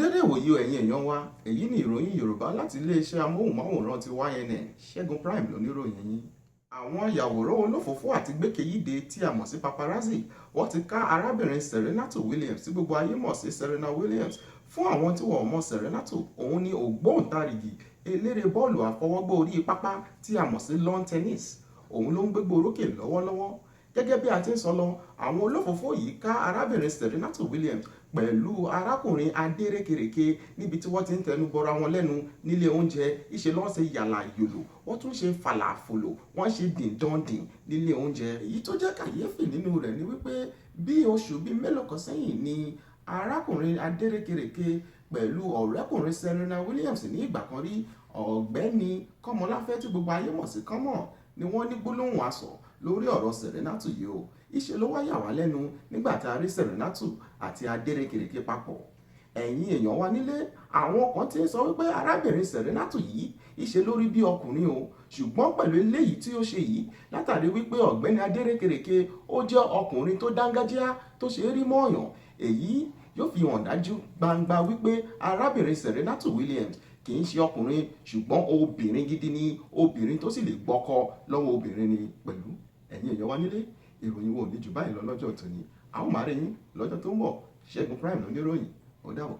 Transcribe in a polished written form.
Dédé ìwòyí, ẹ̀yin èèyàn wa. Èyí ni ìròyìn Yorùbá láti iléeṣẹ́ amóhùnmáwòrán ti YNN. Ṣẹ́gun Prime lóníròyìn yín. Àwọn ayàwòrán olófòófó àti gbékèyíde tí a mọ̀ sí paparazzi, wọ́n ti ká arábìnrin Serenatu Williams, tí gbogbo ayé mọ̀ sí Serena Williams. Fún àwọn tí wọ́n mọ̀ Serenatu, òun ni ògbóǹtarìgì eléré bọ́ọ̀lù àfọwọ́gbá orí pápá tí a mọ̀ sí lawn tennis. Òun ló ń gbégbó orókè lọ́wọ́lọ́wọ́. Gẹ́gẹ́ bí a ti ń sọ lọ, àwọn olófòófó yìí ká arábìnrin Serenatu Williams pẹ̀lú arákùnrin Adérékèrèké níbi tí wọ́n ti ń tẹnu bọra wọn lẹ́nu nílé oúnjẹ. Ìṣe lọ́n ṣe yàlà yòlò, wọ́n tún ṣe fàlàfòlò, wọ́n ṣe dìndọ́ndìn nílé oúnjẹ. Èyí tó jẹ́ kàyéfì nínú rẹ̀ ni wípé bí oṣù bíi mélòó kan sẹ́yìn ni arákùnrin Adérékèrèké pẹ̀lú ọ̀rẹ́kùnrin Serena Williams ní ìgbà kan rí, Ọ̀gbẹ́ni Kọ́mọláfẹ́ tí gbogbo ayé mọ̀ sí Kọ́mọ̀, ni wọ́n ní gbólóhùn asọ̀ lórí ọ̀rọ̀ Serenatu yìí o. Ìṣe ló wá yà wá lẹ́nu nígbà tá a rí Serenatu àti Adérékèrèké papọ̀. Ẹ̀yin èèyàn wa nílé, àwọn kan ti ń sọ wípé arábìnrin Serenatu yìí, ìṣe lórí bí ọkùnrin o. Ṣùgbọ́n pẹ̀lú eléyìí tí ó ṣe yìí, látàrí wípé Ọ̀gbẹ́ni Adérékèrèké ó jẹ́ ọkùnrin tó dángájíá, tó ṣe é rí mọ́ọ̀yàn, èyí yóò fi hàn dájú gbangba wípé arábìnrin Serenatu Williams kì í ṣe ọkùnrin, ṣùgbọ́n obìnrin gidi ni, obìnrin tó sì lè gbọ́kọ lọ́wọ́ obìnrin ni pẹ̀lú. Ẹ̀yin èèyàn wa nílé, ìròyìn wo ní jù báyìí lọ lọ́jọ́ tòní. A ó máa rí yín lọ́jọ́ tó ń bọ̀. Ṣẹ́gun Prime lóníròyìn. Ó dàbọ̀.